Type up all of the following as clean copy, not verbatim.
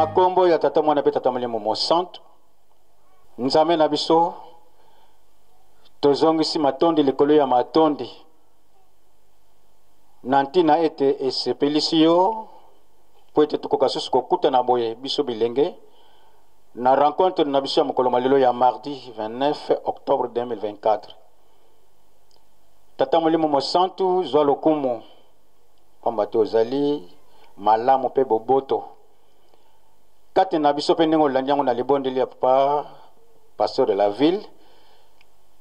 Nkombo ya Tata, Mwana mpe Tata Molimo Mosantu, Nzambe na biso, tozongisi matondi likolo ya matondi na ntina ete esepelisi yo mpo ete tokoka susu kokutana boye biso bilenge na rencontre na biso ya mokolo mwa lelo ya mardi 29 octobre 2024. Tata Molimo Mosantu, zwa lokumu pamba te ozali malamu mpe boboto kati na biso, mpe ndenge olandi yango na libondeli ya papa pasteur de la ville,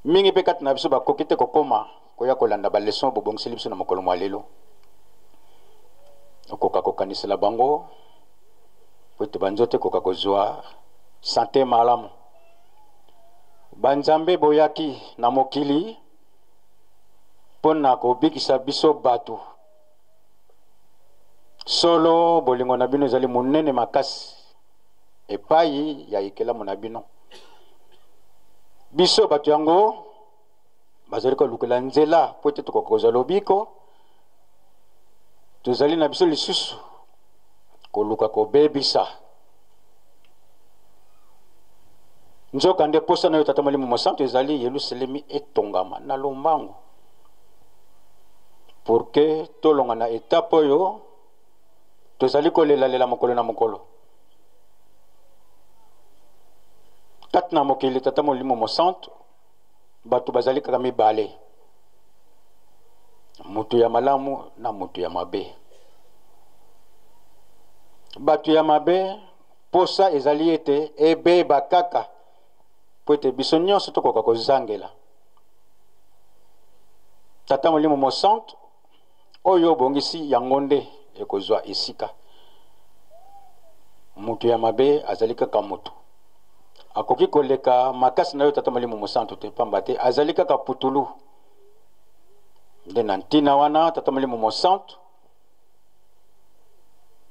mingi mpe kati na biso bakoki te kokoma koya kolanda baleson bobongiseli biso na mokolo mwa lelo. Okoka kokanisela bango po ete banzoto ekoka kozwa sante malamu. Banzambe boyaki na mokili mpo na kobikisa biso bato. Solo bolingo na bino ezali monene makasi epai ya ekelamu na bino. Biso bato yango bazali kolukela nzela mpo ete tokoka kozwa lobiko. Tozali na biso lisusu koluka kobebisa. Nzoka nde posa na yo, Tata Molimo Mosantu, ezali Yelusalemi etongama na lombango pour que tolonga na etape oyo tozali kolelalela mokolo na mokolo kati na mokili. Tata Molimo Mosantu, bato bazali kaka mibale, moto ya malamu na moto ya mabe. Bato ya mabe, posa ezali ete ebeba kaka mpo ete biso nyonso tokoka kozangela. Tata Molimo Mosantu, oyo obongisi yango nde ekozwa esika. Moto ya mabe azali kaka moto, akoki koleka makasi na yo, Tata Molimo Mosantu, te, pamba te azali kaka putulu. Nde na ntina wana, Tata Molimo Mosantu,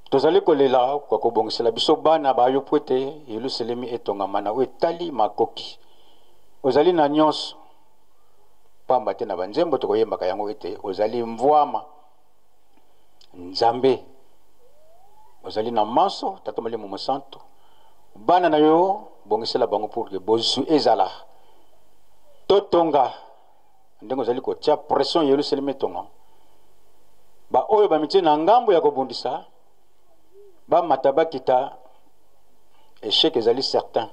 tozali kolela kwa kobongisela biso bana bayo po ete Yelusalemi etongama na oyo etali makoki. Ozali na nyonso, pamba te na banzembo tokoyembaka yango ete ozali mvwama Nzambe, ozali na manso. Tata Molimo Mosantu, bana na yo bongisela bango pour que bozwi ezala, totonga ndenge ozali kotia pression Yelusalemi etongama. Baoyo bamitie na ngambo ya kobundisa, bamata bakita, échec ezali certain,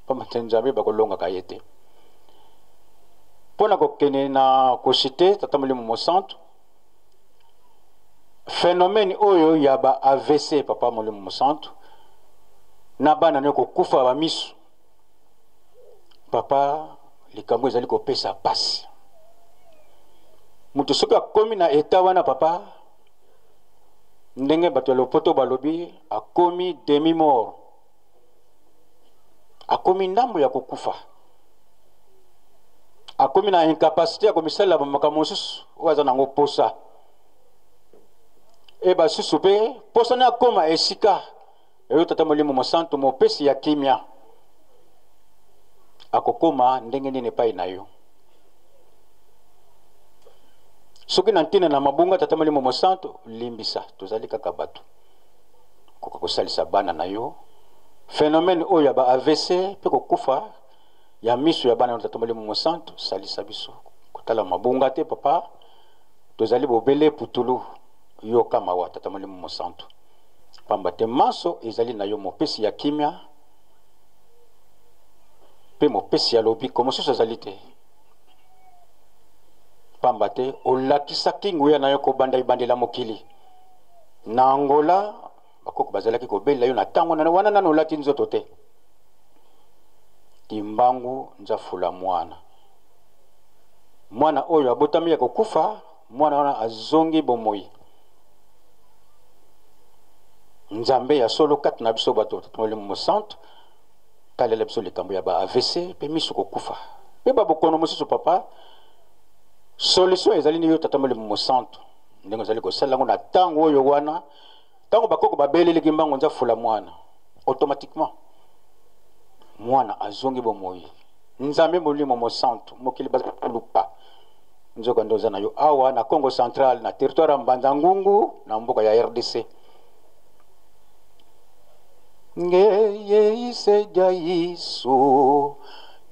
pamba te Nzambe bakolongaka ye te. Mpo na kokende na kosite, Tata Molimo Mosantu, phénomène oyo ya ba AVC, papa Molimo Mosantu, na bana nayo kokufa bamisu, papa, likambo ezali kopesa pasi. Moto soki akomi na eta wana, papa, ndenge bato ya lopoto balobi, akomi demi mort, akomi ndambo ya kokufa, akomi na incapacité ya komisalela bamakambo mosusu oyo aza nango posa. E basusu mpe posa na akoma esika eyo, Tata Molimo Mosantu, mopesi ya kimia, akokoma ndenge nini epai na yo? Soki na ntina na mabunga, Tata Molimo Mosantu, limbisa, tozali kaka bato. Koka kosalisa bana na yo, phénomène oyo ya ba AVC mpe kokufa ya miso ya bana na Tata Molimo Mosantu, salisa biso kotala mabunga te. Papa, tozali bobele putulu. Yoka mawa, Tata Molimo Mosantu, pamba te manso ezali na yo, mopesi ya kimia mpe mopesi ya lobiko, mosusu azali te, pamba te olakisaki nguya na yo kobanda ebandela mokili. Na Angola, bakoko bazalaki kobelela yo na ntango wana nano olati nzoto te. Kimbangu nzafula mwana, mwana oyo abotami ya kokufa, mwana wana azongi bomoi. Nzambe ya solo kati na biso bato, Molimo Mosantu, talela biso likambo ya ba AVC mpe miso kokufa mpe babokono mosusu. Papa, solution ezali ni yo, Tata Molimo Mosantu, ndenge ozali kosala yango na ntango oyo wana. Ntango bakoko babeleleki mbango nzafula mwana, automatiquement mwana azongi bomoi. Nzambe Molimo Mosantu, mokili bazali koluka, nzoka nde oza na yo awa na Congo Central, na territoire ya Mbanza Ngungu, na mboka ya RDC. Ngeye isedia Yesu,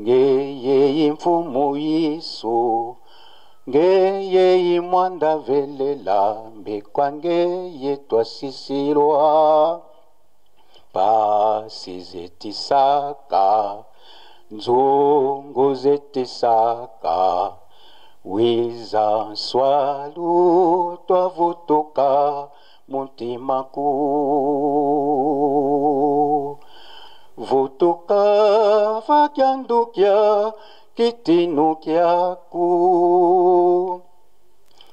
ngeye mfumu Yesu, ngeye mwanda velela mbekwa ngeye twasisilwa. Pasi zetisaka, nzungu zetisaka, wiza nswalu twavutuka mutima ku. Vutuka vakyandukia kitinu kyaku.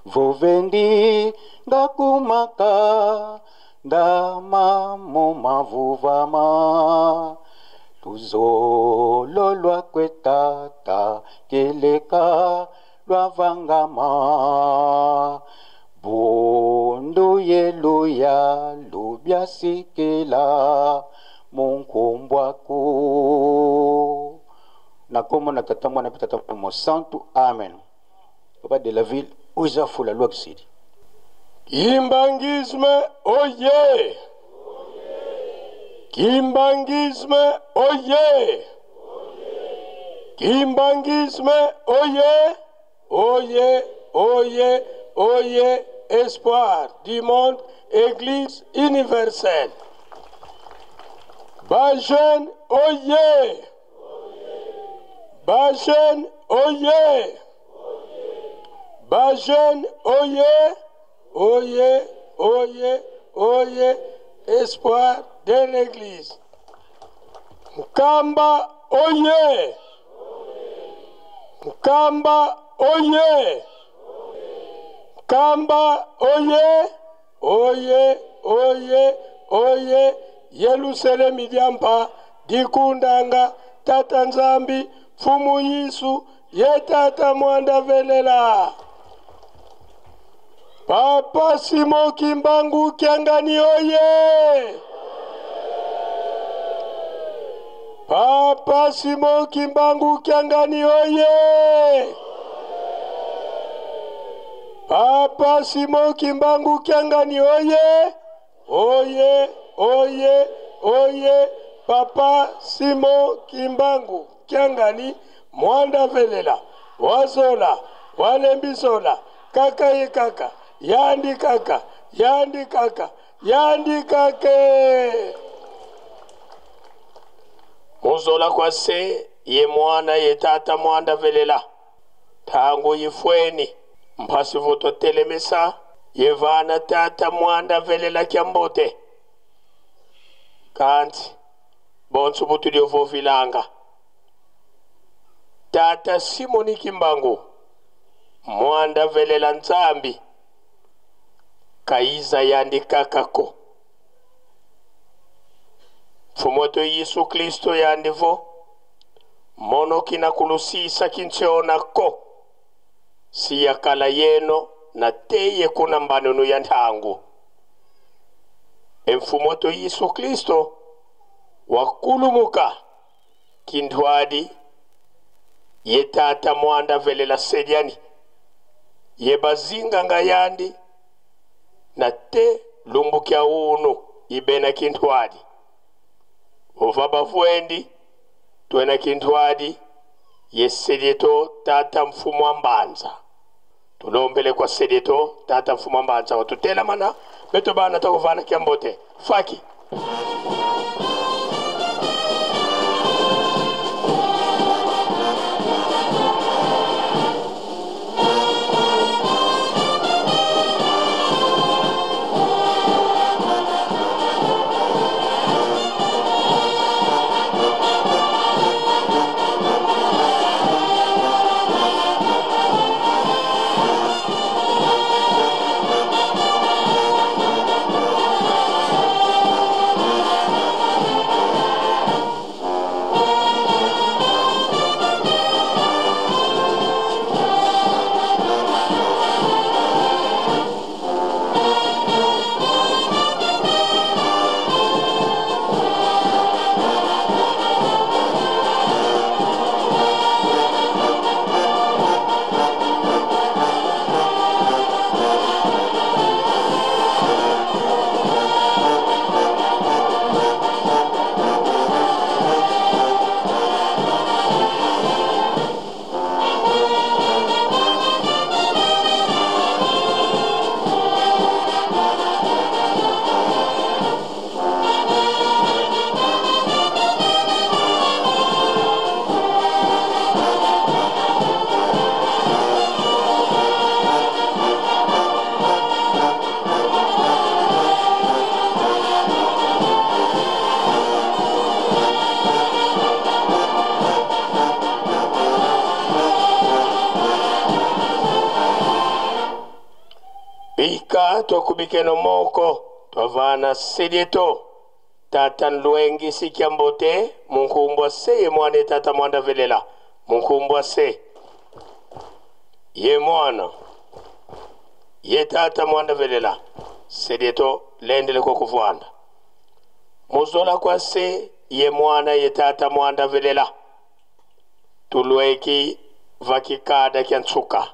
Vuvendi ngakumaka ndama mumavuvama. Luzolo lwakwe tata keleka lwavangama. Bundu yeluya lubyasikila munkumbwaku. Na kombo na Tata Mwana mpe Tata Mosantu, amen. Papa de la ville, oza fula lwa kisidi. Kimbanguisme oye! Kimbanguisme oye! Kimbanguisme oye! Oye, oye, oye, espoir du monde, Église universelle. Ba jeune oye! Ba jeune oye! Ba jeune oye! Oye, oye, oye, espoir de l'église. Nkamba oye! Nkamba oye! Nkamba oye! Oye, oye, oye, Yerusalemu diampa, dikundanga, Tata Nzambi, Mfumu Yesu, ye Tata Mwanda velela. Papa Simon Kimbangu Kiangani oye! Papa Simon Kimbangu Kiangani oye! Papa Simon Kimbangu Kiangani oye! Oye, oye, oye, Papa Simon Kimbangu Kiangani Mwanda velela, wazola, walembisola, kaka ye kaka, yandi kaka, yandi kaka, yandi kake. Muzola kwa se ye mwana ye tata mwanda velela, tangu yifweni, mpasi voto telemesa, ye vana tata mwanda velela kyambote. Kanti, bonso butulio vovilanga. Tata Simoni Kimbangu, mwanda velela Nzambi, kaiza yandi kakako. Fumoto Yesu Kristo yandivo, mono kina kulusisa kincheona ko, siyakala yeno na teye kuna mbanunu ya ntangu. Emfumoto Yesu Kristo wakulumuka kindwadi ye tata mwanda velela sediani ye bazinga ngayandi na te lumbukia unu ibena kindwadi ova bafuendi twena kindwadi ye sedieto tata mfumu wa mbanza tulombele kwa sedieto tata mfumu wa mbanza watutela mana beto bana takovana kiambote faki. Bika twakubikeno moko twavana sedieto tata ndwengi sikyambote munkumbwa se ye mwana ye tata mwanda velela munkumbwa se ye mwana ye tata mwanda velela sedieto lendele kokuvwanda muzola kwa se ye mwana ye tata mwanda velela tulweki vakikada kya ntsuka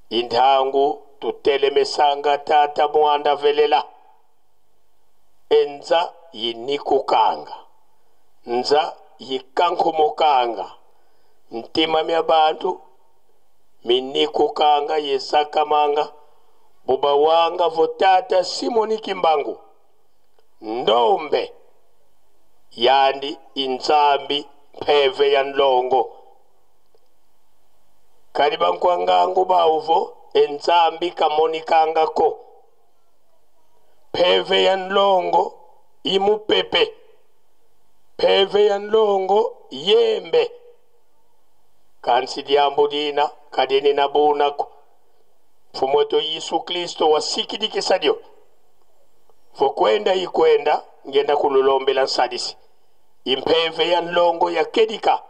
inthangu tutelemesanga tata mwanda velela enza yinikukanga nza yikankhumukanga ntima mya bantu minikukanga yesakamanga bubawanga votata Simoni Kimbangu ndombe yandi inzambi mpeve ya nlongo kali bankwangangu bauvo enzambi kamonikangako peve ya nlongo imupepe peve ya nlongo yembe kansi diambu dina kadini na bunako mfumweto Yesu Kristo wasikidikisa dio vokwenda ikwenda ngenda kululombela nsadisi impeve ya nlongo ya kedika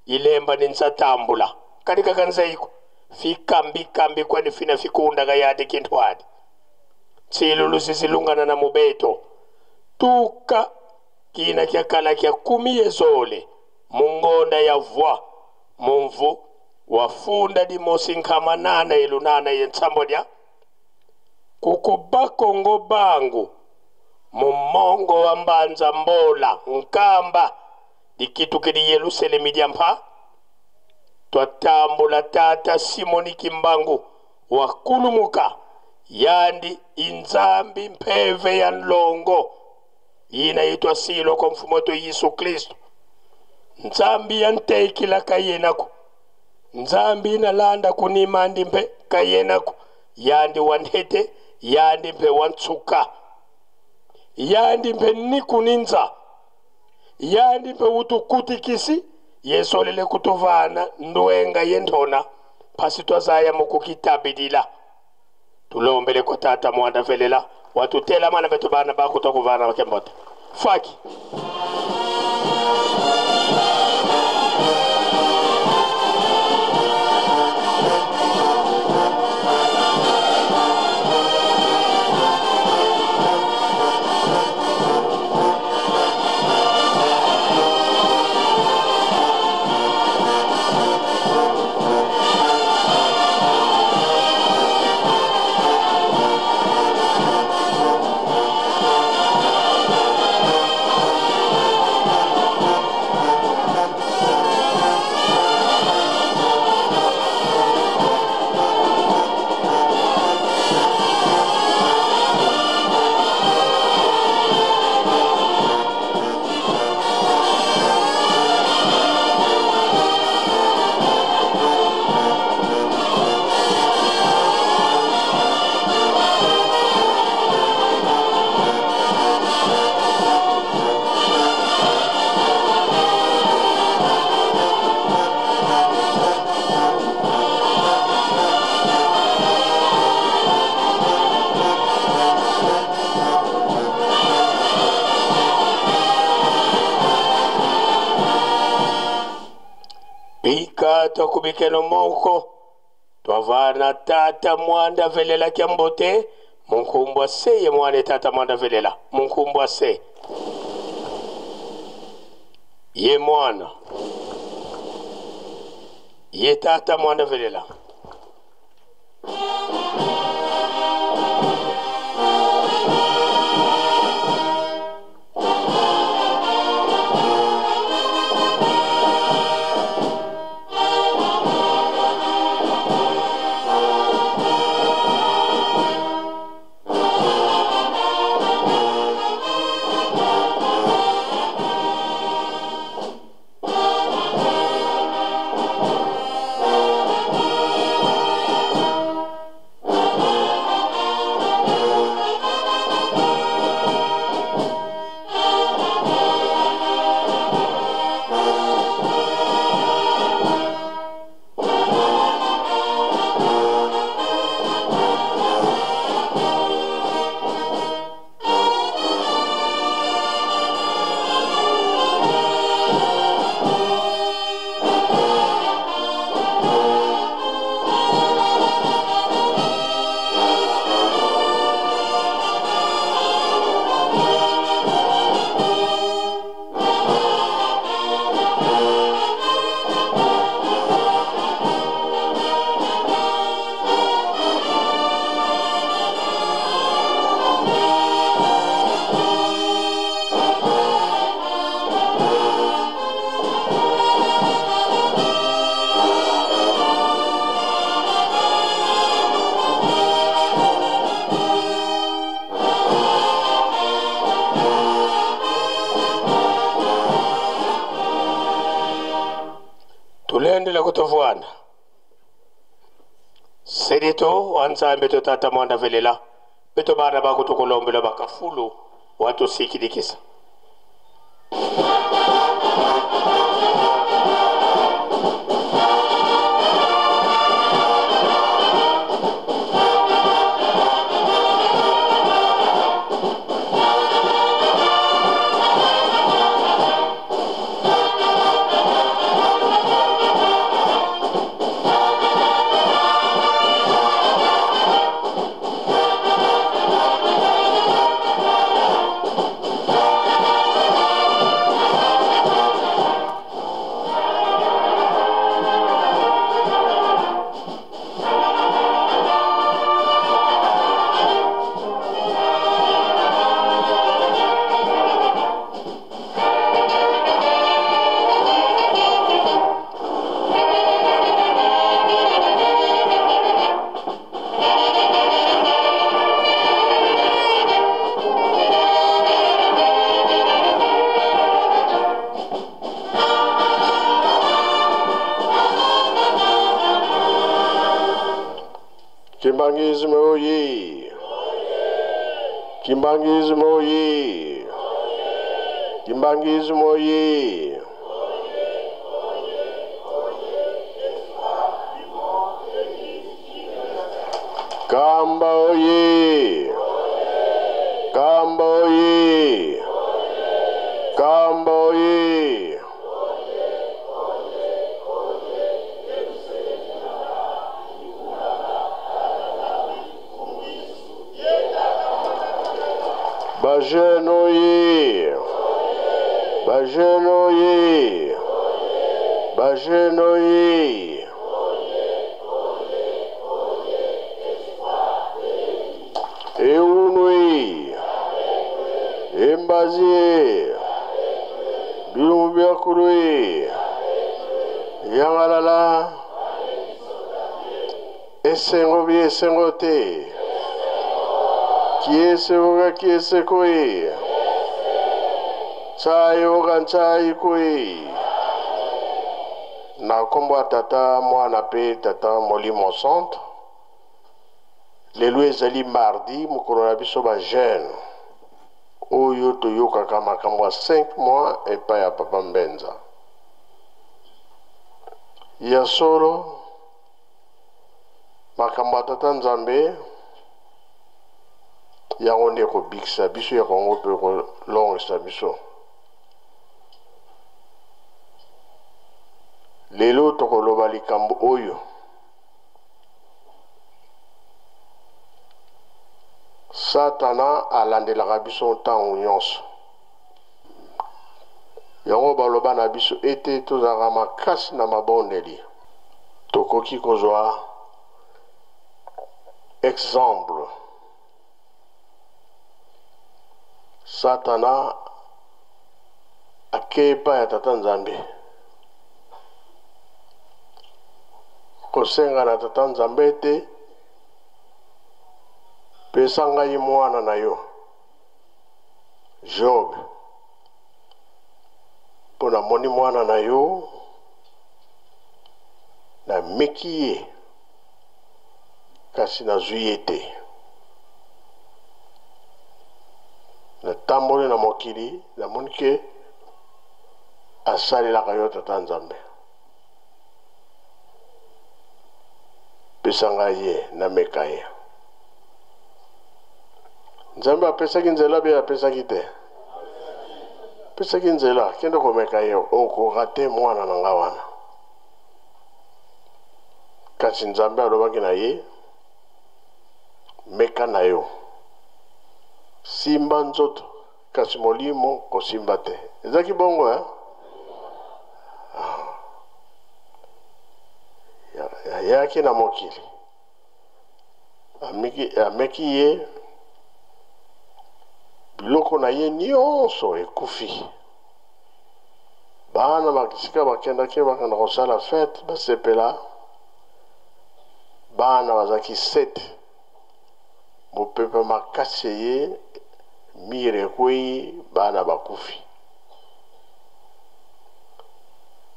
ilemba ninsatambula kadika kanzaiko fikambi kambi kwani fina fikunda kayadi kintwadi tsilulu sisilungana na mubeto tuka kina kyakala kya kumi yezole mungonda ya vwa mumvu wafunda dimosi nkhama nana ilunana yentsambo dya kukubakongo bangu mumongo wa mbanza mbola nkamba dikitu kidi Yerusalemu dyampa twatambula tata Simoni Kimbangu wakulumuka yandi inzambi mpeve ya nlongo yina itwa silo kwa mfumoto Yesu Kristo nzambi yanteikila kayenako nzambi inalanda kunimandi mpe kayenako yandi wanhete yandi mpe wantsuka yandi mpe nikuninza yandi mpe utukutikisi yesolele kutuvana ndwenga yentona phasi twazaya mukukitabilila tulombele kwa tata mwanda velela watutela mana betu bana bako twakuvana bakembote faki. Bika twakubikeno moko twavana tata mwanda velela kyambote munkumbwa se ye mwana tata mwanda velela munkumbwa se ye mwana ye tata mwanda velela. wana Selito wa Nzambe to tata mwanda velela beto bana bako tokolombela bakafulu watusikilikisa. Kimbanguisme oye! Kimbanguisme oye! Kimbanguisme oye! Kamba oye! Kamba oye! Kamba oye! Bajeune oye! Bajeune oye! Bajeune oye! Eunui! Embazie! Bilumbu byakului! Yangalala! Esengo bi esengo te! Kiese oga kiese koi! Ntsai oga ntsai koi! Na nkombo ya Tata, Mwana mpe Tata Molimo Santo. Lelo ezali mardi, mokolo na biso ba jeune oyo toyokaka makambo ya 5 mois epai ya Papa Mbenza. Ya solo makambo ya Tata Nzambe yango nde ekobikisa biso, ya kongo mpe ekolongisa biso. Lelo tokoloba likambo oyo Satana alandelaka biso ntango nyonso. Yango baloba na biso ete tozalaka makasi na mabondeli. Tokoki kozwa exemple. Satana akei epai ya Tata Nzambe kosenga na Tata Nzambe ete pesa ngai mwana na yo Job, mpo namoni mwana na yo nameki ye kasi nazwi ye te. Natamboli na mokili namoni ke asalelaka yo Tata Nzambe, pesa ngai ye nameka ye. Nzambe apesaki nzela be apesaki te? Apesaki nzela, kende komeka ye, okorate mwana na nga wana. Kasi Nzambe alobaki na ye, meka na yo, simba nzoto kasi molimo kosimba te. Ezalaki bongo eh? Ayaki na mokili ameki ye biloko na ye nyonso ekufi. Bana bakisika bakendaki bakenda kosala fete basepela. Bana bazalaki 7. Mopepe makasi eye mire ekwei, bana bakufi.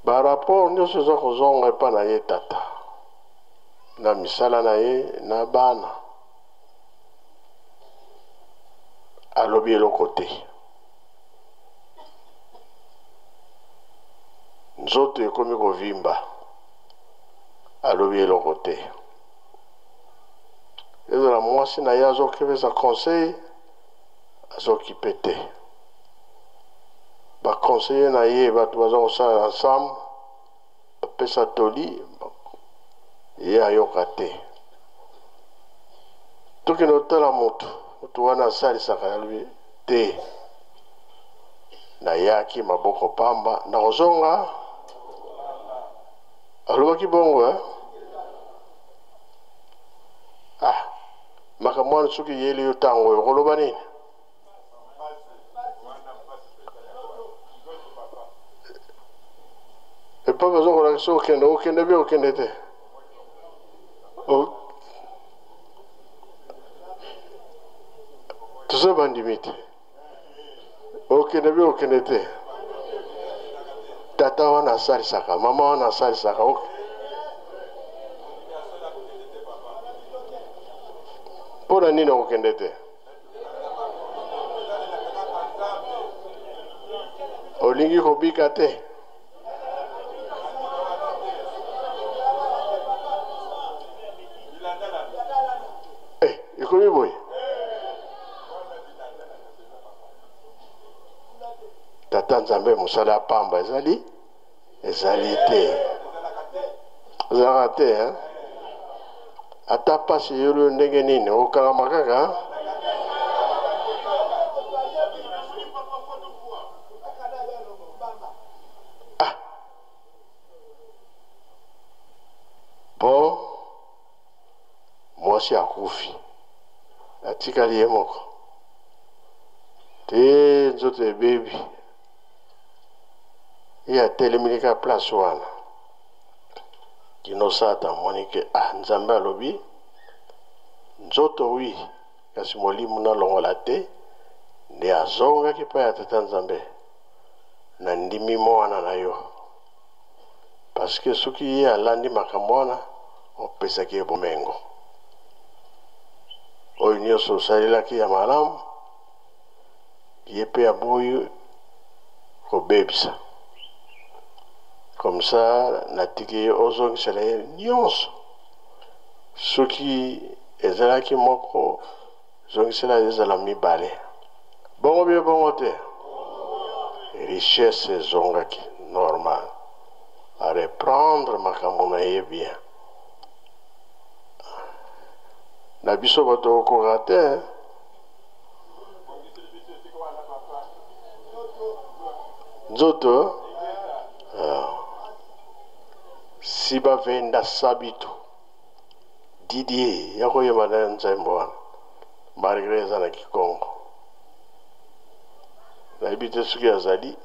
Ba rapport nyonso eza kozonga epa na ye tata na misala na ye na bana. Alobi eloko te. Nzoto ekomi kovimba. Alobi eloko te. Ezala mwasi na ye azokepesa conseil, azokipe te. Ba conseiller na ye bato baza kosala ensemble, bapesa toli, ye ayoka te. Tokende kotala motu, motu wana asalisaka, alobi te, nayaki maboko pamba, nakozonga. Alobaki bongo, eh? Ah, makambo wana soki eyeli yo ntango oyo okoloba nini? Epa baza kolakisa okende, okende be okende te. Toza bandimi te. Okende be okende te. Tata wana asalisaka, mama wana asalisaka. Mpo na nini okokende te? Olingi kobika te? Eh, ekomi boye. Tata Nzambe, mosala ya pamba ezali ezali te, ezalaka te, hein? Ata pasi eyoli yo ndenge nini, okangama kaka. Ah. Bon, mwasi akufi, atikali ye moko te, nzoto ebebi, ye atelemeli kaka place wana. Kino Satan amoni ke, ah, Nzambe alobi nzoto wi, kasi molimo nalongola te, nde azongaki epai ya Tata Nzambe, nandimi mwana na yo, parce que soki ye alandi makambo wana, opesaki ye bomengo oyo nyonso osalelaki ya malamu, ye mpe aboyi kobebisa. Comme ça natiki ye, ozongisela ye nyonso. Soki ezalaki moko, zongisela ezala mibale. Bongo bie bongo te, richesse ezongaki normal, a reprendre makambo na ye bien. Na biso bato okoka te. Nzoto si bavenda sabitu Didier ya koyemba na nzembo wana, malgré eza na Kikongo, nayebi te soki azali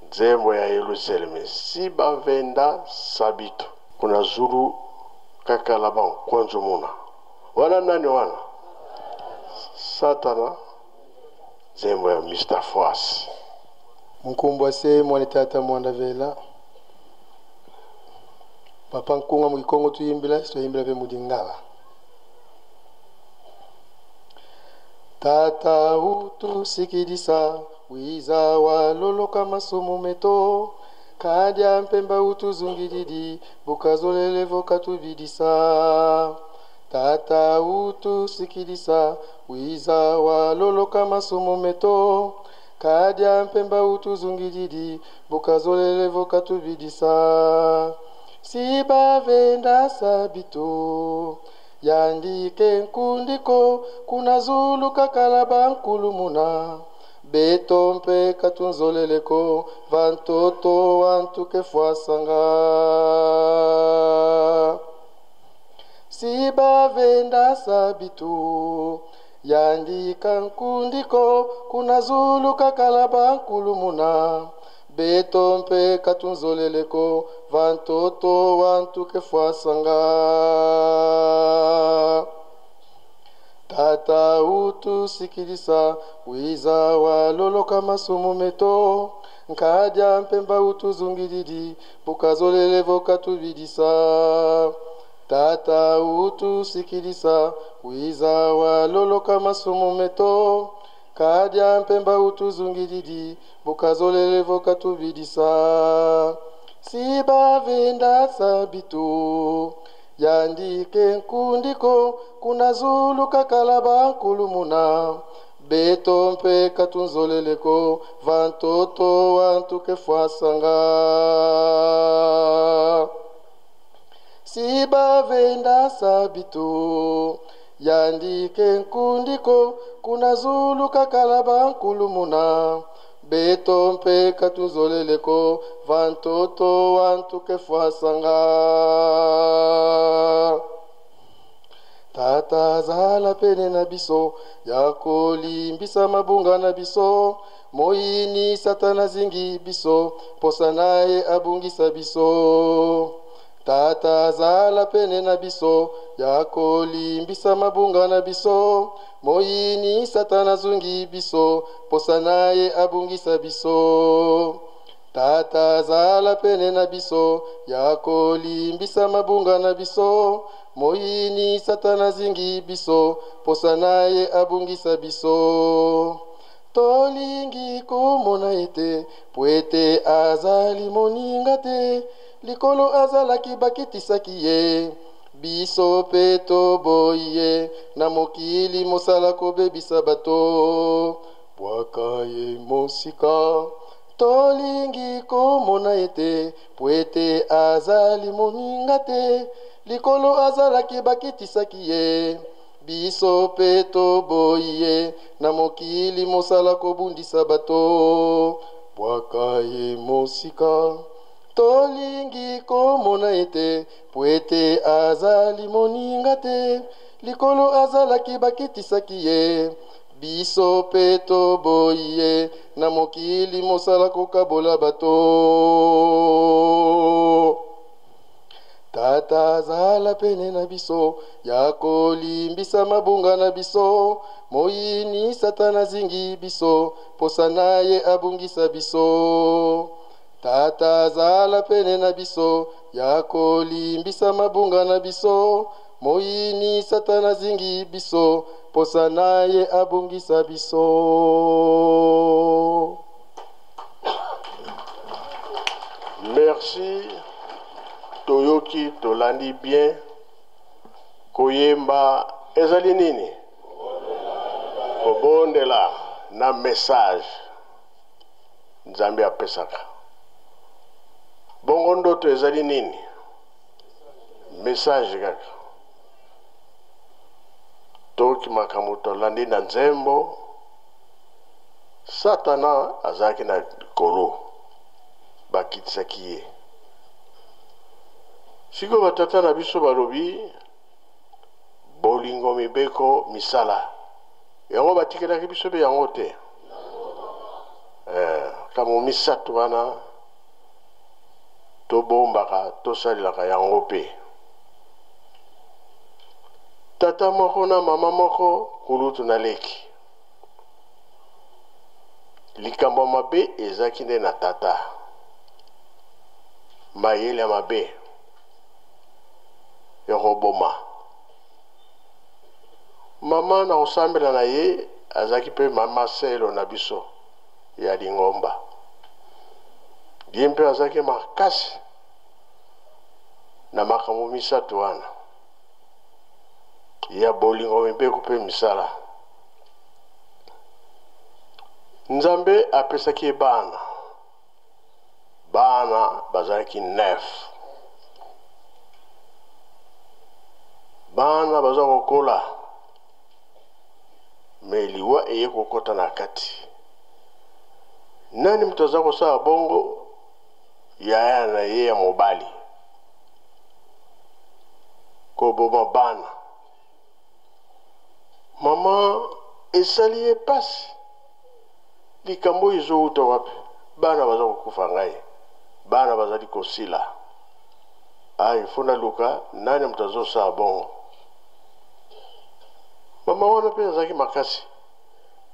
nzembo ya Yelusalemi si bavenda sabitu kuna zulu kaka la bankwanzo muna wana nani wana Satana, nzembo ya Mr Foas. Nkumbwa se mwana tata mwanda vela papa nkunga mu kikongo tuyimbila tuyimbila pe mu lingala. Tata utusikilisa wiza waloloka masumu meto kadia mpemba utuzungilili bukazolele vokatubidisa. Tata utusikilisa wiza waloloka masumu meto kadia mpemba utuzungilili bukazolele vokatubidisa. Si bavenda sabito yandike nkundiko kuna zulu kakala bankulumuna beto mpe katunzoleleko vantoto wantuke fwasanga. Si bavenda sabito yandika nkundiko kuna zulu kakala bankulumuna beto mpe katunzoleleko vantoto wantuke fwasanga. Tata utusikilisa wiza waloloka masumu meto nkadia mpemba utuzungilili bukazolele vokatubidisa. Tata utusikilisa wiza waloloka masumu meto kadia mpemba utuzungilili bukazolele vokatubidisa. Sibavenda sabitu yandike nkundiko kuna zulu kakala bankulumuna beto mpe katunzoleleko vantoto wantuke fwasanga. Sibavenda sabitu yandike nkundiko kuna zulu kakala bankulumuna beto mpe katunzoleleko vantoto wantuke fwasanga. Tata azala pene na biso ya kolimbisa mabunga na biso moyini satana azingi biso posa na ye abungisa biso. Tata azala pene na biso ya kolimbisa mabunga na biso moyini satana azungi biso posa na ye abungisa biso. Tata azala pene na biso ya kolimbisa mabunga na biso moyini satana azingi biso posa na ye abungisa biso. Tolingi komona ete po ete azali moninga te likolo azalaki bakitisaki ye. Biso mpe toboyi ye na mokili mosala kobebisa bato. Bwaka ye mosika tolingi komona ete po ete azali moninga te likolo azalaki bakitisaki ye. Biso mpe toboyi ye na mokili mosala kobundisa bato. Bwaka ye mosika tolingi komona ete po ete azali moninga te. Likolo azalaki bakitisaki ye. Biso mpe toboyi ye na mokili mosala kokabola bato. Tata azala pene na biso ya kolimbisa mabunga na biso. Moyini satana azingi biso posa na ye abungisa biso. Tata azala pene na biso ya kolimbisa mabunga na biso. Moyini satana azingi biso posa na ye abungisa biso. Merci toyoki tolandi bien. Koyemba ezali nini? Kobondela na message Nzambe apesaka. Bongo ndoto ezali nini? Message kaka. Toki makambo tolandi na nzembo. Satana azalaki na likolo, bakitisaki ye. Sikoyo batata na biso balobi bolingo, mibeko, misala, yango batikelaki biso mpe yango te. Makambo misato wana tobombaka, tosalelaka yango mpe. Tata moko na mama moko, kulutu na leki. Likambo ya mabe ezalaki nde na tata, mayele ya mabe ya koboma mama. Na kosambela na ye azalaki mpe mama selo na biso ya lingomba. Ye mpe azalaki makasi na makambo misato wana ya bolingo, mibeko mpe misala. Nzambe apesaki ye bana. Bana bazalaki 9. Bana baza kokola, me liwa eye kokota na kati. Nani moto aza kosala bongo? Yaya na ye ya mobali, koboma bana. Mama esali ye pasi. Likambo oyo ezowuta wapi? Bana baza kokufa, ngai bana bazali kosila. Ai, fo naluka nani moto azosala bongo. Mama wana mpe azalaki makasi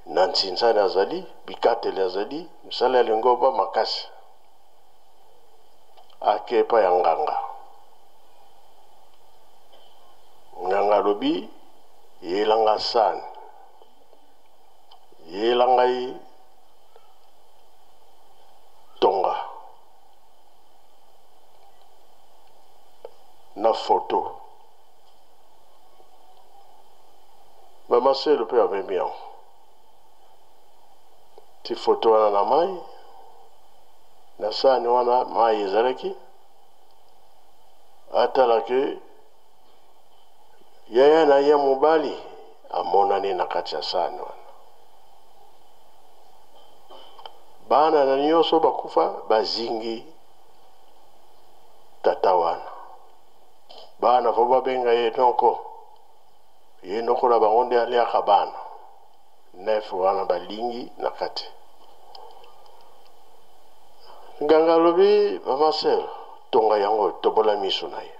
na nsinzani, azali bikateli, azali misala ya lingomba makasi. Ake epai ya nganga. Nganga alobi, yela nga sani, yela ngai tonga na foto. Mama Selo mpe amemi yango ti foto wana na mai na sani wana mai ezalaki. Atala ke yaya na ye mobali amonani na kati ya sani wana. Bana na nyonso bakufa bazingi tata wana. Bana fo babenga ye noko, ye noko na bango nde aliaka bana nef wana balingi na kati. Nganga alobi, mama Selo, tonga yango, tobola miso na ye.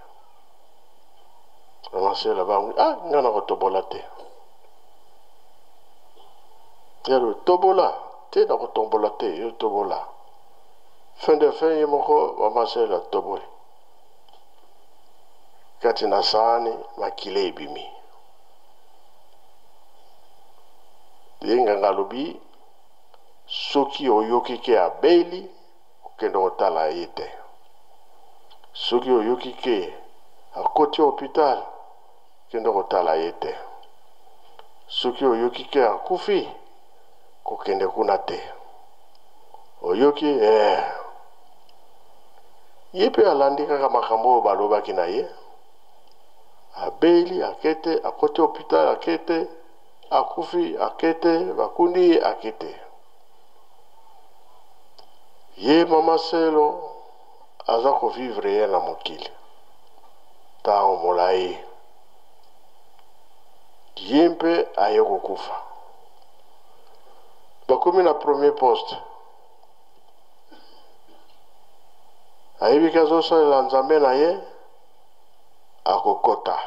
Mama Selo abangi, ah, nga na kotobola te. Yalo, tobola te, na kotombola te, yo tobola. Fin de fin, ye moko mama Selo atoboli kati na saani, makila ebimi. Ye nganga alobi, soki oyoki ke abeli, okende kotala ye te. Soki oyoki ke akoti hôpital, kende kotala ye te. Soki oyoki ke akufi, kokende kuna te. Oyoki? Eh. Ye mpe alandi kaka makambo oyo balobaki na ye. Abeli, akete, akoti hôpital, akete, akufi, akete, bakundi ye, akete. Ye mama Selo aza kovivre ye na mokili ntango molai. Ye mpe aye kokufa. Bakomi na premier poste, ayebiki azosalela Nzambe na ye, akokota.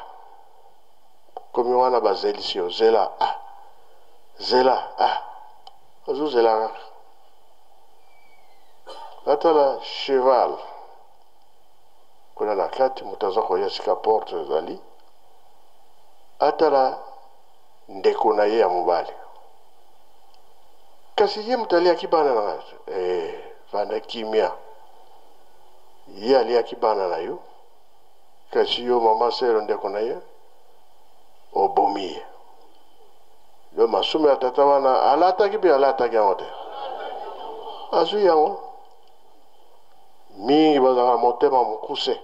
Komi wana, bazelisi yo, zela, ah, zela, ah, azozela kaka. Atala cheval kuna na kati, moto aza koya sika porte ezali. Atala ndeko na ye ya mobali, kasi ye moto aliaki bana na ngai. Eh, vanda kimia, ye aliaki bana na yo, kasi yo mama Selo, ndeko na ye, obomi ye. Yo masumu ya tata wana alataki mpe alataki yango te, azwi yango. Mingi bazalaka motema mokuse,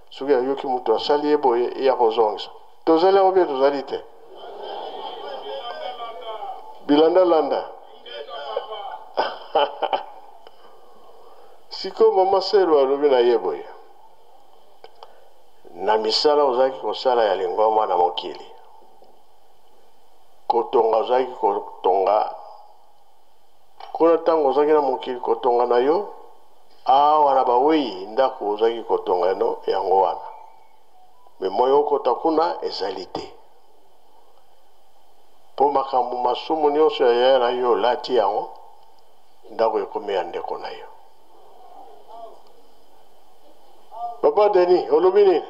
soki ayoki moto asali ye boye, ye akozongisa. Tozali yango mpe tozali te bilandalanda. Sikoyo mama Selo alobi na ye boye, na misala ozalaki kosala ya lingomba na mokili, kotonga ozalaki kotonga kuna ntango ozalaki na mokili, kotonga na yo awa na bawei, ndako ozalaki kotonga eno yango wana, me moyo okota kuna ezali te, mpo makambo masumu nyonso ya yaya na yo olati yango, ndako ekomi ya ndeko na yo. Papa Denis, olobi nini?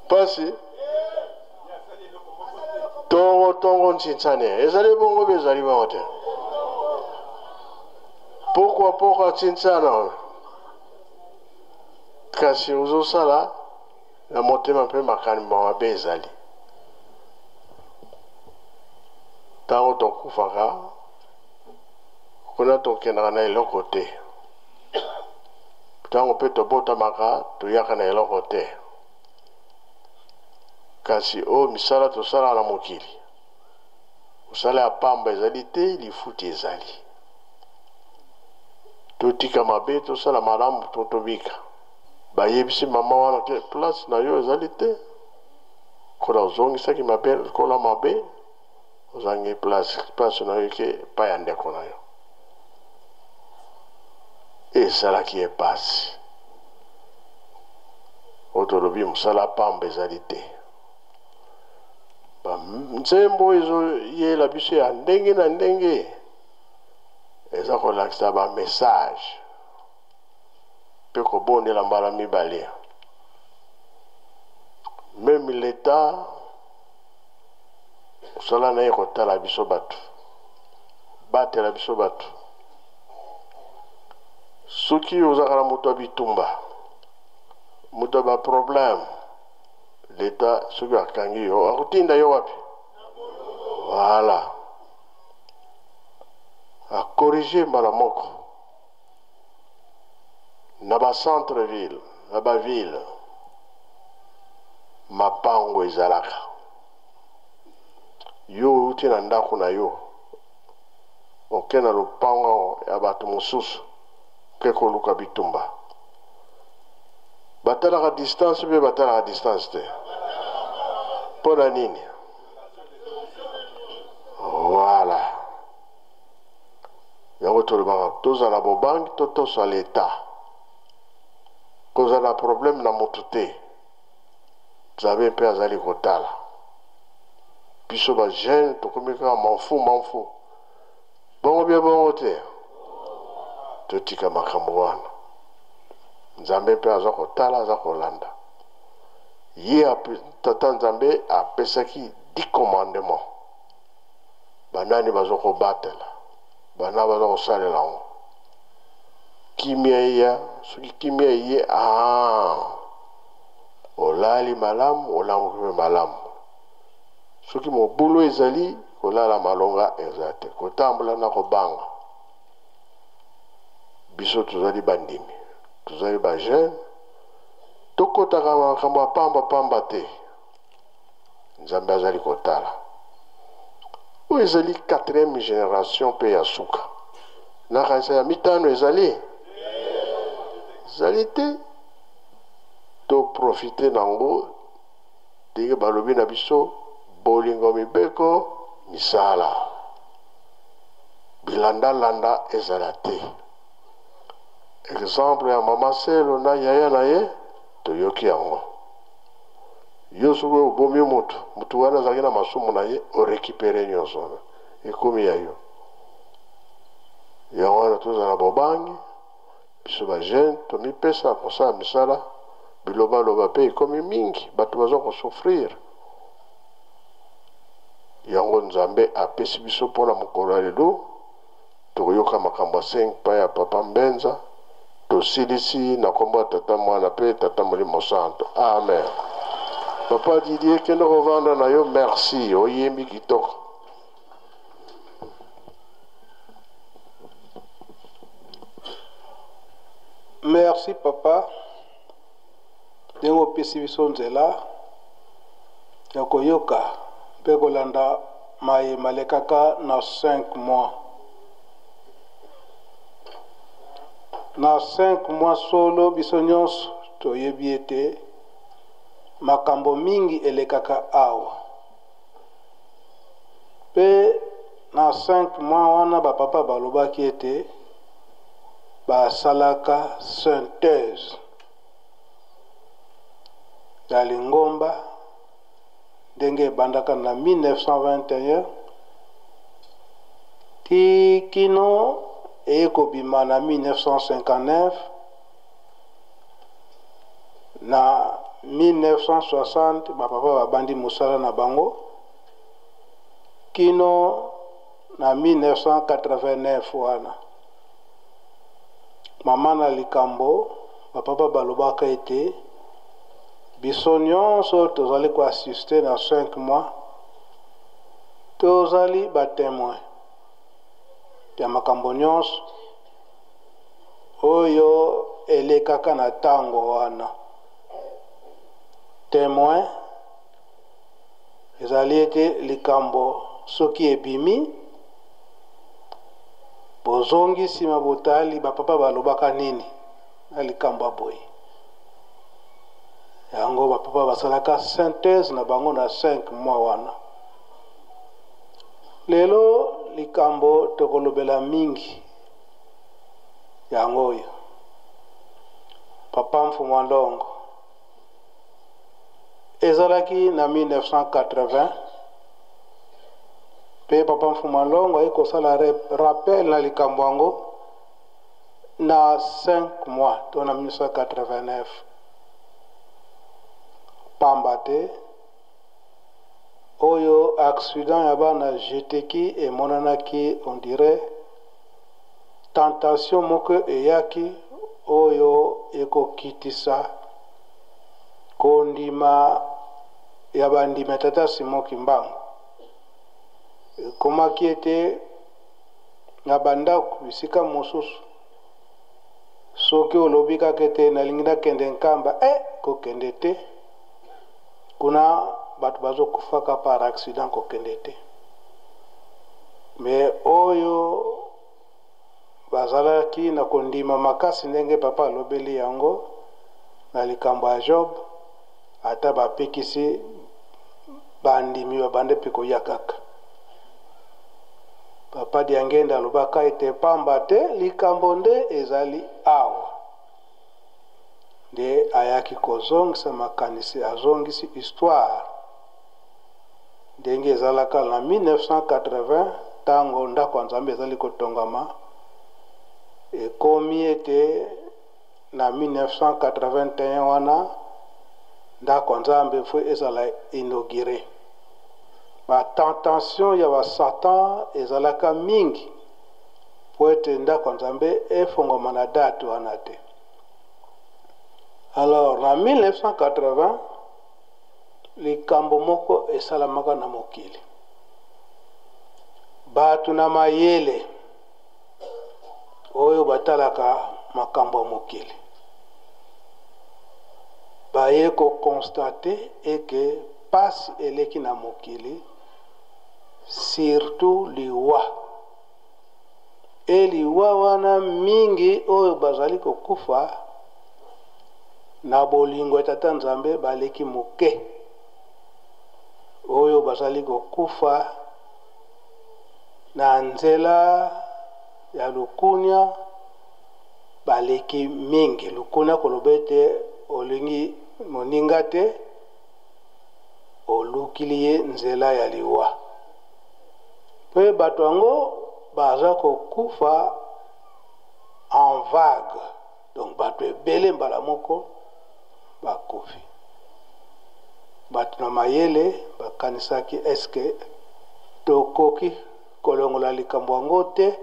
Pasi tongo tongo ntsinsane ezali bongo mpe ezali bongo te. Pokwa pokwa ntsinsana, kasi ozosala na motema mpe makambo mabe ezali. Ntango tokufaka kuna, tokendaka na eloko te. Ntango mpe tobotamaka, toyaka na eloko te. Kasi oyo misala tosalaka na mokili, mosala ya pamba ezali te, lifuti ezali. Totika mabe, tosala malamu to tobika. Bayebisi mama wana ke place na yo ezali te, kola ozongisaki mabe kola mabe, ozangi place. Place na yo ke epai ya ndeko na yo. Esalaki ye pasi. Oyo tolobi, mosala pamba ezali te. Banzembo ezoyela biso ya ndenge na ndenge eza kolakisa bamessage mpe kobondela mbala mibale. Meme l'Etat mosala na ye kotala biso bato, batela biso bato. Soki ozalaka na moto ya bitumba, moto ya baproblème, L'Etat soki akangi yo akotinda yo wapi? Voilà, akorige mbala moko na ba centre ville, na ba ville mapango ezalaka. Yo outi na ndako na yo oke na lopango ya bato mosusu ke koluka bitumba. Batalaka distance mpe batalaka distance te. Mpo na nini? Voilà. Yango tolobaka tozala bobangi to tosa l'Etat. Kozala problème na motu te. Nzambe mpe azali kotala. Biso ba jeune tokomi kaka manfu manfu. Bongo bia bongo te. Totika makambo wana. Nzambe mpe aza kotala, aza kolanda. Ye tata Nzambe apesaki 10 commandements. Banani baza kobatela, banani baza kosalela yango. Kimia eya, soki kimia eye, ah, olali malamu, olamuki mpe malamu. Soki mobulu ezali, kolala malonga eza te, kotambola na kobanga. Biso tozali bandimi, tozali ba jeune, tokotaka makambo ya pamba pamba te. Nzambe azali kotala. Oyo ezali quatrième génération mpe ya suka. Nakanisa ya mitano ezali ezali te. Toprofite nango ndenge balobi na biso bolingo mibeko misala bilandalanda ezala te. Exemple ya mama Selo na yaya na ye toyoki yango. Yo soki obomi motu, motu wana azalaki na masumu na ye, orekipere nyonso wana ekomi ya yo. Yango wana tozala bobangi, biso ba jeune tomipesa kosala misala, bilobaloba mpe ekomi mingi, bato baza kosouffrir. Yango Nzambe apesi biso mpona mokolo ya lelo, tokoyoka makambo ya 5 pa ya Papa Mbenza. Tosilisi na kombo ya Tata Mwana pe Tata Molimo Santo. Amen. Papa Didier, kende kovanda na yo, merci, oyembi kitoko. Merci papa ndenge opesi biso nzela ya koyoka mpe kolanda maye malekaka na 5 mois. Na 5 mois solo biso nyonso toyebi ete makambo mingi elekaka awa. Mpe na 5 mois wana bapapa balobaki ete basalaka synthèse ya lingomba ndenge ebandaka na 1921 ti kino eye kobima na 1959. Na 1960 bapapa babandi mosala na bango kino na 1989 wana mama na likambo bapapa balobaka ete biso nyonso tozali koassiste na 5 mois, tozali batemoin ya makambo nyonso oyo elekaka na ntango wana. Temoin ezali ete likambo soki ebimi, bozongi nsima botali bapapa balobaka nini na likambo ya boye. Yango bapapa basalaka synthèse na bango na 5 mois wana. Lelo likambo tokolobela mingi yango oyo. Papa Mfumwa Ndongo ezalaki na 1980. Mpe Papa Mfuma Longo aye kosala rappel na likambo yango na 5 mois to na 1989. Pamba te oyo accident ya bana jeteki emonanaki on dirait tentation moko eyaki oyo ekokitisa kondima ya bandimi ya Tata Simon Kimbangu. Ekomaki ete na bandako bisika mosusu soki olobi kaka ete nalingi nakende Nkamba, kokende te, kuna bato bazokufaka par accident, kokende te. Me oyo bazalaki na kondima makasi ndenge papa alobeli yango na likambo ya Job, ata bapekisi bandimi babande mpe koya kaka. Papa Diangenda alobaka ete pamba te likambo nde ezali awa. Nde ayaki kozongisa makanisi, azongisi histoire ndenge ezalaka na 1980 ntango ndako ya Nzambe ezali kotongama. Ekomi ete na 1981 wana ndako ya Nzambe fo ezala inauguré. Batentation ya basatan ezalaka mingi po ete ndako ya Nzambe efongwama na date wana te. Alors na 1980 likambo moko esalamaka na mokili, bato na mayele oyo batalaka makambo ya mokili baye koconstater eke pasi eleki na mokili, surtout liwa. E liwa wana mingi oyo bazali kokufa na bolingo ya Tata Nzambe baleki moke, oyo bazali kokufa na nzela ya lukunya baleki mingi. Lukunya koloba ete olingi moninga te, olukili ye nzela ya liwa. Mpe bato yango baza kokufa en vague, donc bato ebele mbala moko bakufi. Bato na mayele bakanisaki eske tokoki kolongola likambo yango te.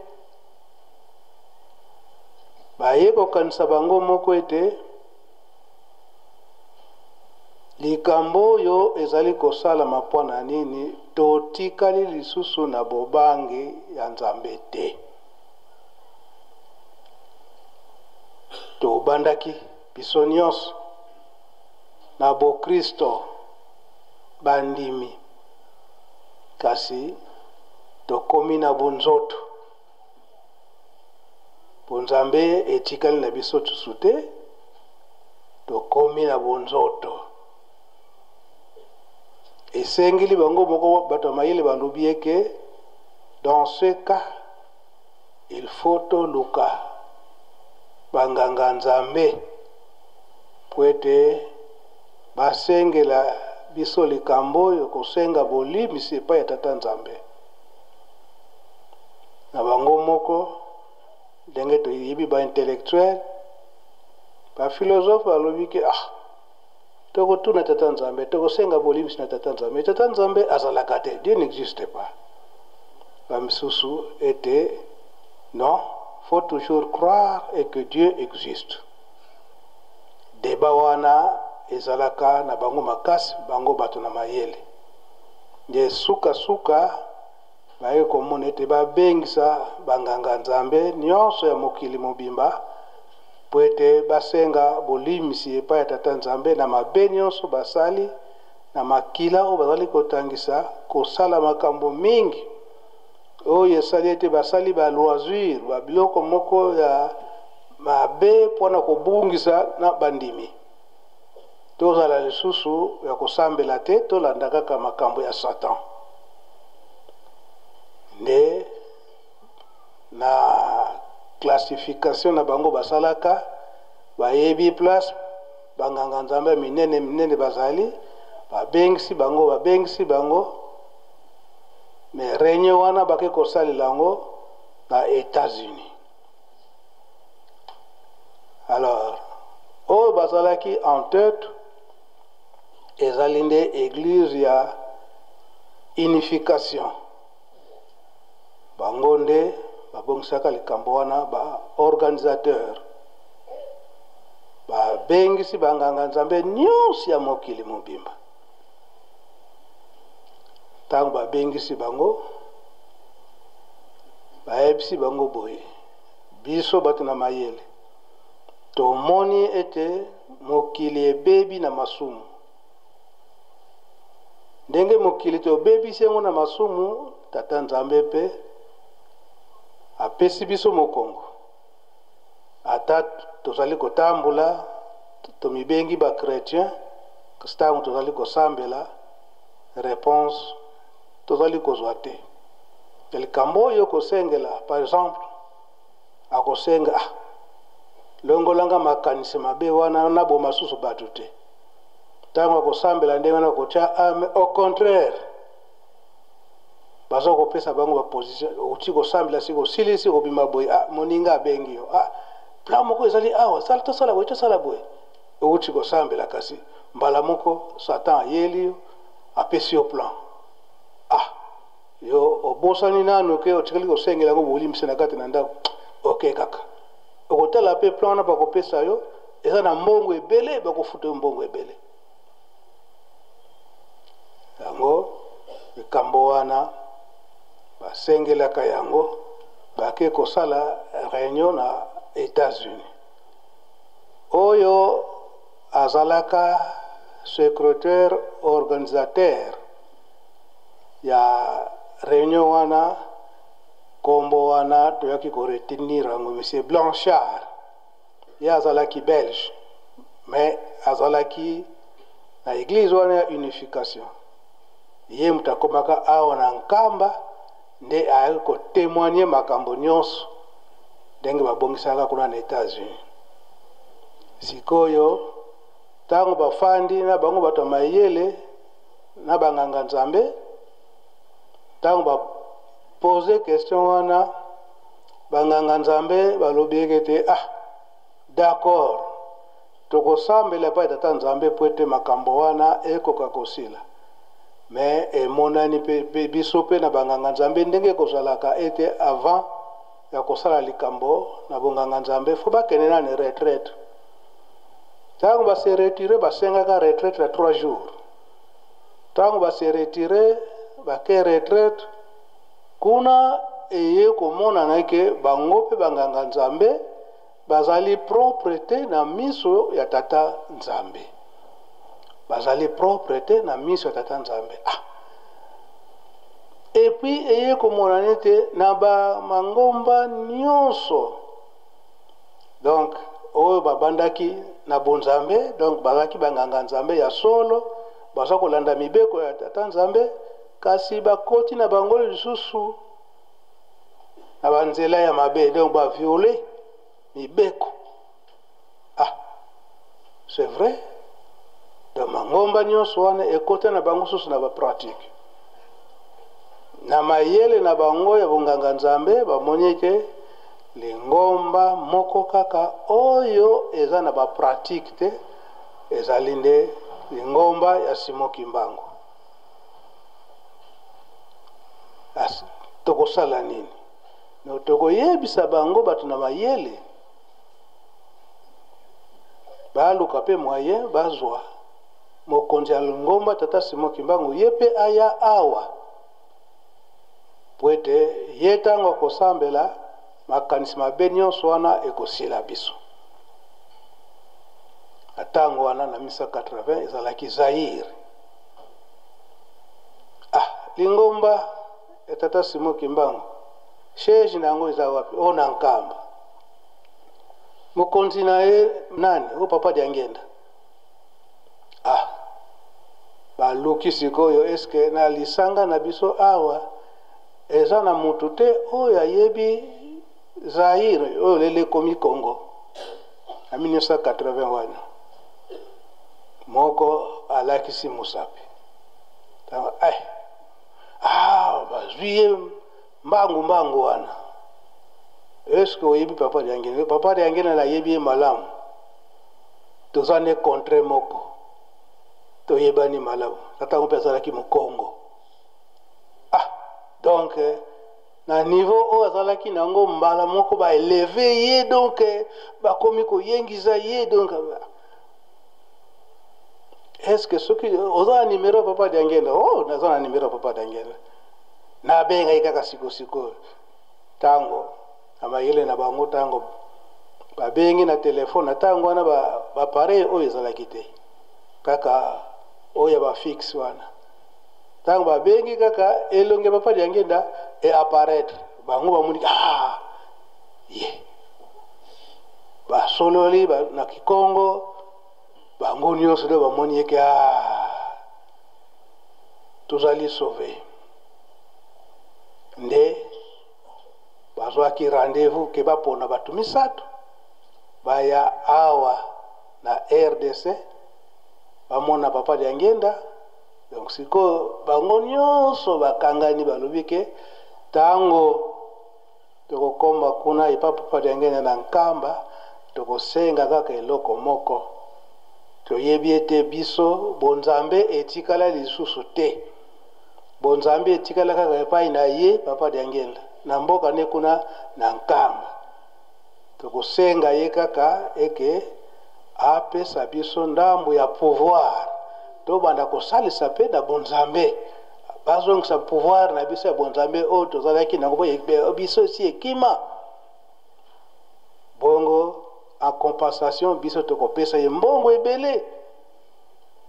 Baye kokanisa bango moko ete likambo oyo ezali kosalama mpo na nini, totikali lisusu na bobangi ya Nzambe te. Tobandaki biso nyonso na bokristo bandimi, kasi tokomi na bonzoto, bonzambe etikali na biso tusu te, tokomi na bonzoto. Esengeli bango moko bato ya mayele balobi eke dans ce cas il faut toluka banganga Nzambe po ete basengela biso likambo oyo kosenga bolimbisi epai ya Tata Nzambe. Na bango moko ndenge toyebi baintellectuel baphilosophe balobi ke tokotuna Tata Nzambe, tokosenga bolimbisi na Tata Nzambe, Tata Nzambe azalaka te, Dieu n'existe pas. Bamisusu ete non, faut toujours croire et que Dieu existe. Débat wana ezalaka na bango makasi, bango bato na mayele. Nde sukasuka baye komona ete babengisa banganga Nzambe nyonso ya mokili mobimba po ete basenga bolimbisi epai ya Tata Nzambe na mabe nyonso basali, na makila oyo bazali kotangisa, kosala makambo mingi oyo esali ete basali baloisir, babiloko moko ya mabe mpona kobungisa na bandimi. Tozala lisusu ya kosambela te, tolanda kaka makambo ya Satan. Nde na classification na bango basalaka, bayebi place banganga Nzambe ya minene minene bazali, babengisi bango, babengisi bango. Mais réunion wana bake kosalela yango na États-Unis. Alors oyo bazalaki en tête ezali nde église ya unification. Bango nde babongisaka likambo wana, ba organisateur babengisi banganga nzambe nyonso ya mokili mobimba. Ntango babengisi bango, bayebisi bango boye: biso bato na mayele tomoni ete mokili ebebi na masumu. Ndenge mokili tobebisi yango na masumu, Tata Nzambe mpe apesi biso mokongo. Ata tozali kotambola, tomibengi ba chrétien, kasi ntango tozali kosambela, réponse tozali kozwa te. Likambo oyo kosengela, par exemple, akosenga: ah, longolanga makanisi mabe wana, naboma susu bato te. Ntango akosambela ndenge wana, kotia ame, au contraire baza kopesa bango baposition. Outi kosambela, siko osilisi, kobima boye, ah, moninga abengi yo: ah, plan moko ezali awa, sala, tosala boye, tosala boye. Outi kosambela, kasi mbala moko Satan ayeli yo, apesi yo plan. Ah, yo obosani nanu ke otikali kosengela yango bolimbisi na kati na ndako. Oke kaka okotala mpe plan wana bakopesa yo, eza na mbongo ebele, bakofuta yo mbongo ebele. Yango likambo wana basengelaka yango, bake kosala réunion na États-Unis. Oyo azalaka secrétaire organisateur ya réunion wana, nkombo wana toyaki koretenir yango, monsieur Blanchard. Ye azalaki belge, mais azalaki na église wana ya unification. Ye moto akomaka awa na Nkamba nde ayaki kotémoigner makambo nyonso ndenge babongisaka kuna na États-Unis. Sikoyo ntango bafandi na bango, bato ya mayele na banganga nzambe, ntango bapose question wana, banganga nzambe balobi ete: ah, d'accord, tokosambela epai Tata Nzambe po ete makambo wana ekoka kosila. Mais emonani mpe biso mpe na banganga nzambe, ndenge ekozalaka ete avant ya kosala likambo na bonganga nzambe, fo bakende nani retraite. Ntango base retirer, basengaka retraite ya 3 jours. Ntango base retirer, bake retraite kuna, eye komonana ke bango mpe banganga nzambe bazali propre te na miso ya Tata Nzambe, bazali propre te na miso ya Tata Nzambe. Ah, et puis eye komonana ete na bamangomba nyonso, donc oyo babandaki na bonzambe, donc bazalaki banganga nzambe ya solo, baza kolanda mibeko ya Tata Nzambe, kasi bakoti na bango lisusu na banzela ya mabe, donc bavioler mibeko. Ah, c'est vrai, donc mangomba nyonso wana ekota na bango susu na bapratique. Na mayele na bango ya bonganga nzambe, bamoni ete lingomba moko kaka oyo eza na bapratique te ezali nde lingomba ya Simon Kimbangu. Tokosala nini? No, tokoyebisa bango, bato na mayele baluka mpe moyen bazwa mokonzi ya lingomba Tata Simon Kimbangu, ye mpe aya awa, po ete ye ntango akosambela, makanisi mabe nyonso wana ekosila biso. Na ntango wana, na 1980, ezalaki Zaire. Ah, lingomba ya Tata Simon Kimbangu, siège na yango eza wapi? Oyo na Nkamba. Mokonzi na ye nani? O Papa Diangenda. Ah, baluki sikoyo, eske na lisanga na biso awa eza na mutu te oyo ayebi Zaire oyo lelo ekomi Congo? Na 1980 wana, moko alakisi mosapi ntango: ah, Bazwi ye mbangu mbangu wana. Est-ce oyebi Papa Diangenda? Papa Diangenda nayebi ye malamu, toza ne contre moko, toyebani malamu. Tata yango mpe azalaki mokongo. Ah, donc na niveau oyo azalaki nango, mbala moko baeleve ye, donc bakomi koyengisa ye. Donc est ce que soki oza na numero ya Papa Diangenda? Oh, naza na numero ya Papa Diangenda, nabengaki kaka sikosikoyo. Ntango na mayele na bango, ntango babengi na telefone, na ntango wana baappareil oyo ezalaki te, kaka oyo ya bafixe wana. Ntango babengi, kaka elongi ya Papa Diangenda e apparaître. Bango bamoni, ah, ye basololi na Kikongo. Bango nyonso nde bamoni eke, ah, tozali sauvé. Nde bazwaki rendez-vous ke bapona bato misato baya awa na RDC, bamona Papa Diangenda. Donc sikoyo bango nyonso bakangani, balobi ke ntango tokokoma kuna epa Papa Diangenda na Nkamba, tokosenga kaka eloko moko. Toyebi ete biso bonzambe etikala lisusu te, bonzambe etikala kaka epai na ye Papa Diangenda na mboka ne kuna na Nkamba. Tokosenga ye kaka eke apesa biso ndambo ya pouvoir, tobanda kosalisa mpe na bonzambe, bazongisa pouvoir na biso ya bonzambe oyo tozalaki nango, po biso esi ekima. Bongo en compensation, biso tokopesa ye mbongo ebele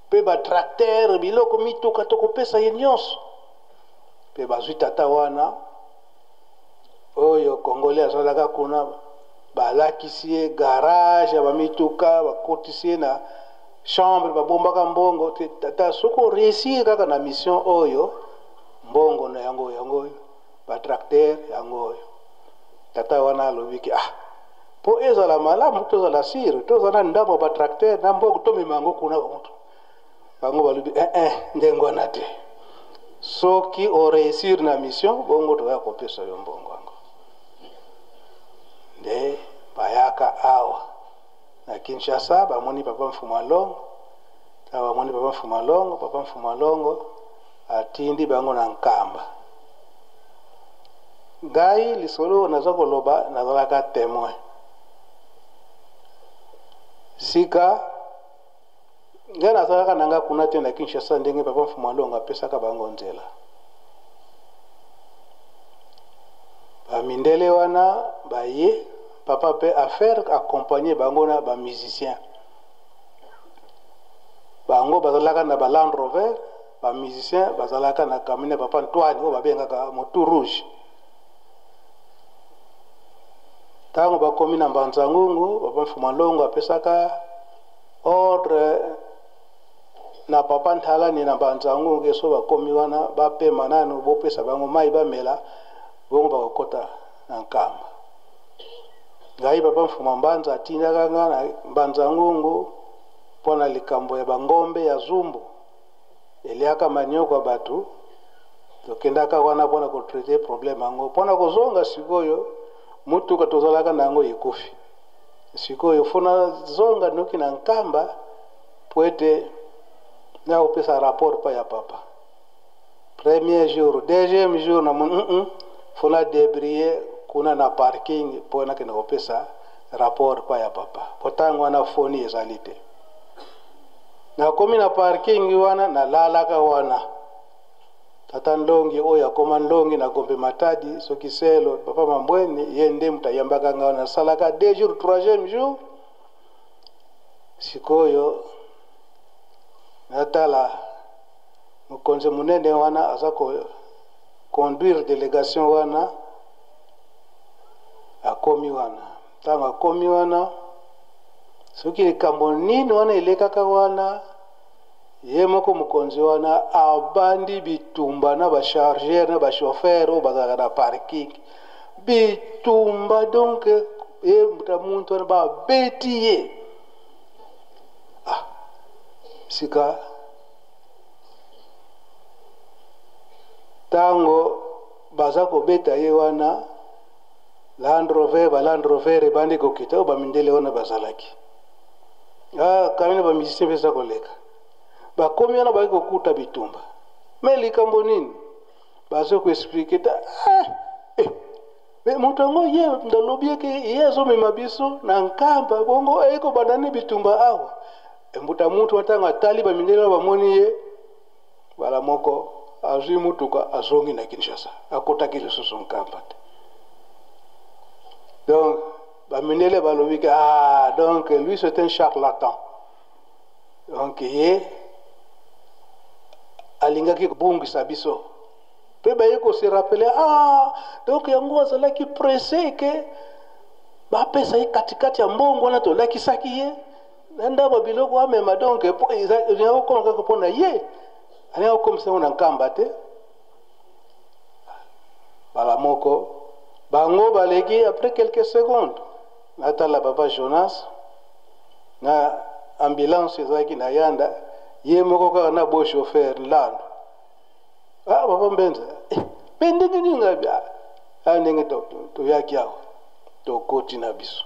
mpe batracteur, biloko, mituka, tokopesa ye nyonso. Mpe bazwi tata wana oyo Congolais azalaka kuna, balakisi ye garage ya bamituka, bakotisi ye na chambre babombaka mbongo. Te, tata, soki oréussir kaka na mission oyo, mbongo na yango, yango oyo, batracteur yango oyo. Tata wana alobi ke, ah, mpo ezala malamu, tozala sûr, tozala na ndambo ya batracteur na mbongo, tomema yango kuna. Bango balobi, eh, eh, ndenge wana te. Soki oréussir na mission, bongo toya kopesa yo mbongo yango. Nde bayaka awa na Kinshasa, bamoni Papa Mfuma Longo. Ntango bamoni Papa Mfuma Longo, Papa Mfuma Longo atindi bango na Nkamba. Ngai lisolo naza koloba, nazalaka témoin. Sika ngai nazalaka na nga kuna te na Kinshasa, ndenge Papa Mfuma Longo apesaka bango nzela, bamindele wana baye, papa mpe affaire accompagner bango na bamusicien. Bango bazalaka na baLand Rover, bamusicien bazalaka na camion ya Papa Antoine oyo babengaka Motu Rouge. Ntango bakomi na Mbanza Ngungu, Papa Mfuma Longo apesaka ordre na Papa Ntalani na Mbanza Ngungu, so bakomi wana, bapema nanu, bopesa bango mai bamela, bongo bakokota na Nkamba. Ngai, Papa Mfuma Mbanza atindaka nga na Mbanza Ngungu mpo na likambo ya bangombe ya zumbu eliaka manioko ya bato. Tokendaka wana mpona kotraiter problème yango, mpona kozonga. Sikoyo mutuka tozalaka na yango ekufi. Sikoyo faut nazonga noki na Nkamba po ete nakopesa rapport pa ya papa. Premier jour, deuxième jour, namoni faut na débrouiller kuna na parking mpo nakende kopesa rapport pa ya papa, po ntango wana foni ezali te. Nakomi na parking wana, nalalaka wana. Tata Ndongi oyo akoma Ndongi na Gombe Matadi, soki selo Papa Mambweni, ye nde moto ayambaka nga wana. Nasalaka 2 jours. Troisième jour sikoyo, natala mokonzi monene wana aza ko conduire délégation wana. Akomi wana, ntango akomi wana, soki likambo nini wana elekaka wana, ye moko mokonzi wana abandi bitumba na bachargeur na bachauffeur oyo bazalaka na parking. Bitumba, donc ye muntu wana babeti ye. Ah, sika Ntango baza kobeta ye wana, Land Rover, ba Land Rover ebandi kokita, oyo bamindele wana bazalaki. Ah, kamina ba musicien mpe eza koleka. Bakomi wana bayaki kokuta bitumba. Me likambo nini? Bazo koexplike ta ah, eh, me moto yango ye ndalobi eke ye azomema biso na nkamba bongo aye kobanda nini bitumba awa. Mbuta mutu ntango atali bamindele wana bamoni ye mbala moko azwi motuka azongi na Kinshasa, akotaki lisusu Nkamba te. Donc bamindele balobi ke ah, donc lui c'est un charlatan. Donc ye alingaki kobungisa biso mpe baye kose rappeler ah, donc yango azalaki presse ke bapesa ye katikati ya mbongo wana tolakisaki ye na ndambo ya biloko amema. Donc elinga kokoma kaka mpo na ye, alinga kokomisa yango na Nkamba te. Mbala moko bango baleki, après quelques secondes natala papa Jonas na ambulance ezalaki na yanda ye moko kaka na bo chauffeur Lando. Ah, papa Mbenza, mpe ndenge nini ngai ah, ndenge toyaki awa tokoti na biso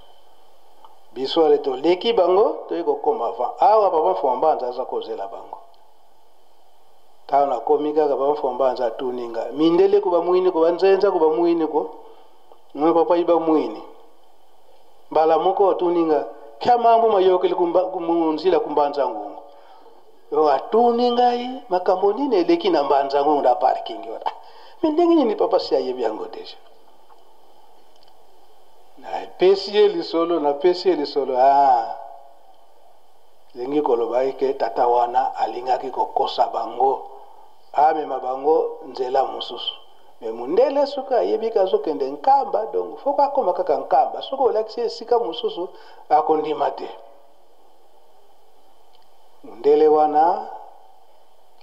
biso ale toleki bango, toyei kokoma avant awa. Papa Mfombanza aza kozela bango. Ntango nakomi kaka, papa Mfombanza atuni nga: mindele ko bamwini ko banzenza ko bamwini ko ngo papa iba mwini. Mbala moko atuni nga kya mambo mayokeli nzila kumbanza ngungu. Yo atuni ngai makambo nini eleki na Mbanza ngungu na parking wana. Me ndenge nini papa si ayebi yango deja? Napesi ye lisolo, napesi ye lisolo. Ah, elingi koloba eke tata wana alingaki kokosa bango, amema bango nzela mosusu. Me mundele soki ayebi ke azokende Nkamba, donc foko akoma kaka Nkamba. Soki olakisi esika mosusu, akondima te. Mundele wana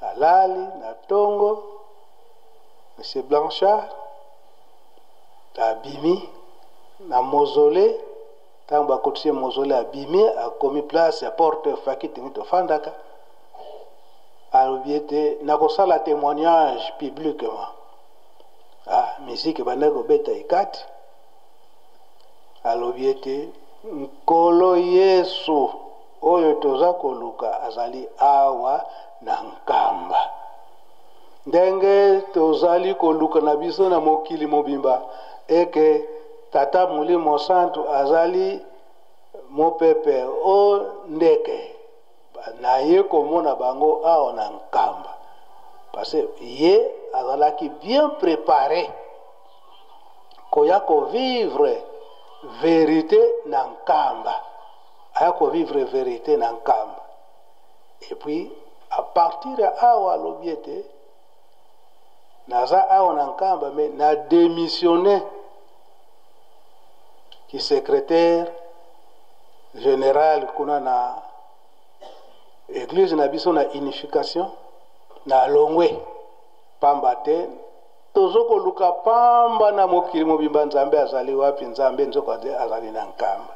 alali na ntongo, monsieur Blanchard abimi na mausolée. Ntango bakotisi ye mausolée, abimi, akomi place ya porte faki tingi tofandaka, alobi ete nakosala témoignage publiquement. Ah, musique ebandaki kobeta ekati. Alobi ete Nkolo Yesu oyo toza koluka azali awa na Nkamba. Ndenge tozali koluka na biso na mokili mobimba eke Tata Molimo Santu azali mopepe o ndeke, naye komona bango awa na Nkamba, parce ye azalaki bien préparé koya kovivre vérité na Nkamba. Aya kovivre vérité na Nkamba et puis à partir ya awa alobi ete naza awa na Nkamba, mais na démissionné ki secrétaire général kuna na église na biso na unification. Na longwe pamba te tozo koluka pamba na mokili mobimba. Nzambe azali wapi? Nzambe nzoko azali na Nkamba.